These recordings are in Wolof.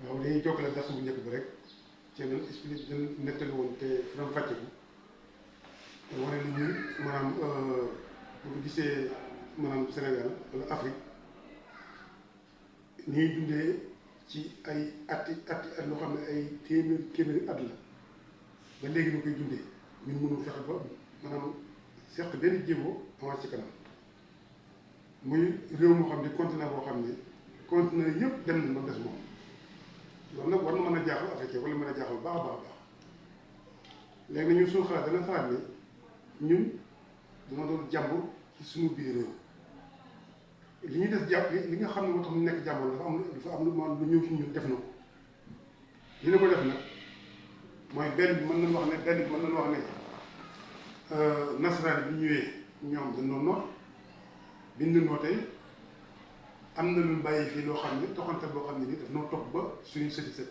waaw dañuy jokkale dars bu njëkk bi rek ci leen expliqué leen nettali woon te faram fàcce ko te wane ni ñun maanaam bu ñu gisee maanaam Sénégal wala Afrique ñuy dundee ci ay at loo xam ne ay téeméeri at la ba léegi ñu koy dundee ñun mënul fexe ba maanaam seq benn jéego avancé ci kanam muy réew moo xam ne continent boo xam ne continent yëpp dem na ba des moom loolu nag war na mën a jaaxal africain wala mën a jaaxal baax a baax a baax léegi nag ñun suñu xalaat dana xalaat ne ñun dama doon jàmbur ci suñu biir réew li ñuy des jàpp li nga xam ne moo tax ñu nekk jàmbur dafa am lu ñëw ci ñun def na ko li na ko def nag mooy benn bi mën nañu wax ne nasaraan bi ñëwee ñoom dañ doon noot biñ leen nootee am na lu bàyyi fii loo xam ne toxante boo xam ne nii daf noo topp ba suñu sëti sët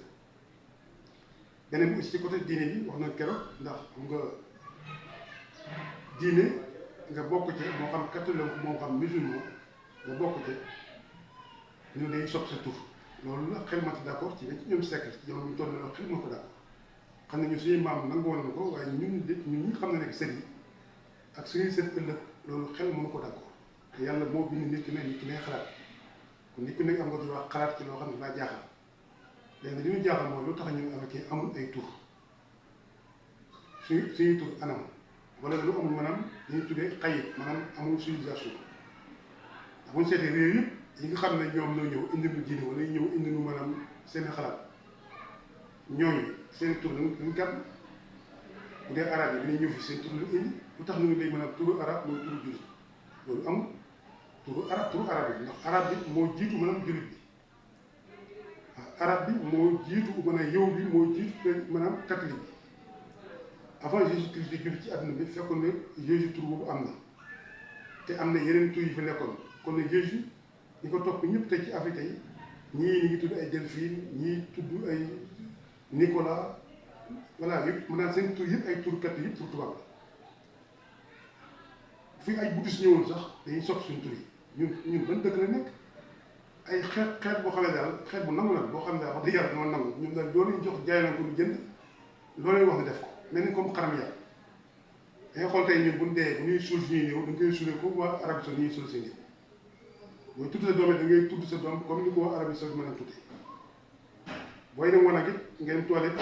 beneen bi aussi ci côté diine bi wax na keroog ndax xam nga diine nga bokk ci moo xam catholique moo xam musulman nga bokk ci ñu day sopp sa tur loolu la xel mati d'accord ci ñoom siècle ci jamono ñu toll na loolu xel moo ko d'accord xam ne ñu suñuy maam nangu woon na ko waaye ñun ñi xam ne nekk sët yi ak suñuy sët ëllëg loolu xel mënu ko d'accord te yàlla moo bind nit ki ne xalaat kon nit ku nekk am nga droit xalaat ci loo xam ne daa jaaxal léegi li ñu jaaxal mooy lu tax ñu africain amul ay tur suñuy tur anam wala lu amul maanaam dañuy tuddee xayit maanaam amul civilisation ndax bu ñu seetee réew yëpp yi nga xam ne ñoom ñoo ñëw indi nu diine wala ñëw indi nu maanaam seen xalaat ñooñu seen tur lañu gàtt bu dee arab yi dañuy ñëw fi seen tur la indi lu tax ñu ngi lay mën a turu arab mooy turu jullit loolu amul turu arab bi ndax arab bi moo jiitu maanaam jullit bi arab bi moo jiitu maanaam yow bi moo jiitu maanaam catholique bi avant Jésus Christ di jullit ci àdduna bi fekkoon ne Jésus tur boobu am na te am na yeneen tur yi fi nekkoon kon ne Jésus ñi ko topp ñëpp tey ci Afrique yi ñii ñu ngi tudd ay Delphine ñii tudd ay Nicolas voilà yëpp mën naa seen tur yëpp ay tur catholique yëpp tur tubaab la fii ay bouddhiste ñëwoon sax dañuy soppi suñu tur yi ñun ban dëkk la nekk ay xeet boo xam ne daal xeet bu nangu la boo xam ne daal wax dëgg yàlla dama nangu ñun daal loolu ñu jox jaay na ko lu jënd loolu wax ne def ko mel ni comme xaram yàlla dangay xool tey ñun bu ñu dee bu ñuy suul suñuy néew da ngay suulee ko waa Arabie Saoudite ñuy suul seen néew booy tudd sa doom da ngay tudd sa doom comme ni ko waa Arabie Saoudite mën a tuddee booy dem wanag it ngay dem toilette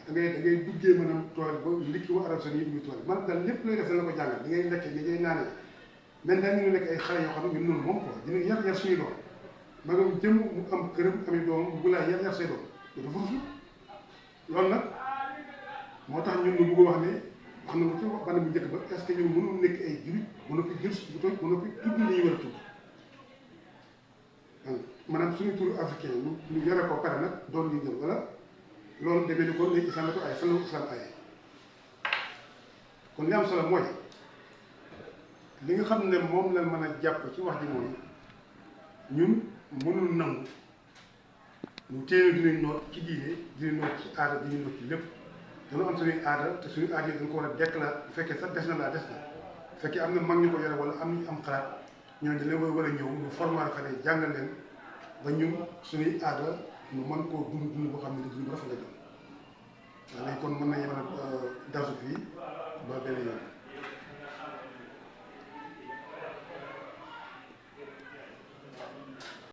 da ngay duggee maanaam toilette ba ndikki waa Arabie Saoudite yi dugg toilette man daal lépp looy def dana ko jàngal di ngay lekkee di ngay naanee mais daal ñu nekk ay xale yoo xam ne ñun noonu moom quoi dina yar suñuy doom ma nga jëm mu am këram ami doom bu laa yar say doom dafa rusu loolu nag moo tax ñun ñu bëgg a wax ne wax na ko ci bànn bu njëkk ba est-ce que ñun mënul nekk ay jurit mën na ko jël bu tooy mën na ko tudd li ñu war a tudd maanaam suñu turu africain ñu yore ko pare nag doon ñu jël wala loolu demee ni ko léegi islam ko ay fan la islam aye kon li am solo mooy li nga xam ne moom la mën a jàpp ci wax ji mooy ñun mënul nangu ñu téye dinañ noot ci diine dinañ noot ci aada dinañ noot ci lépp dañoo am suñuy aada te suñu aada yi dañ ko war a déclarer bu fekkee sax des na laa des na bu fekkee am na mag ñu ko yore wala am ñu am xalaat ñooñu dañ leen war a ñëw ñu former xale jàngal leen ba ñun suñuy aada ñu mën koo dund boo xam ne dund bu rafet la doon waaye kon mën nañu mën a dasu fii ba benn yoon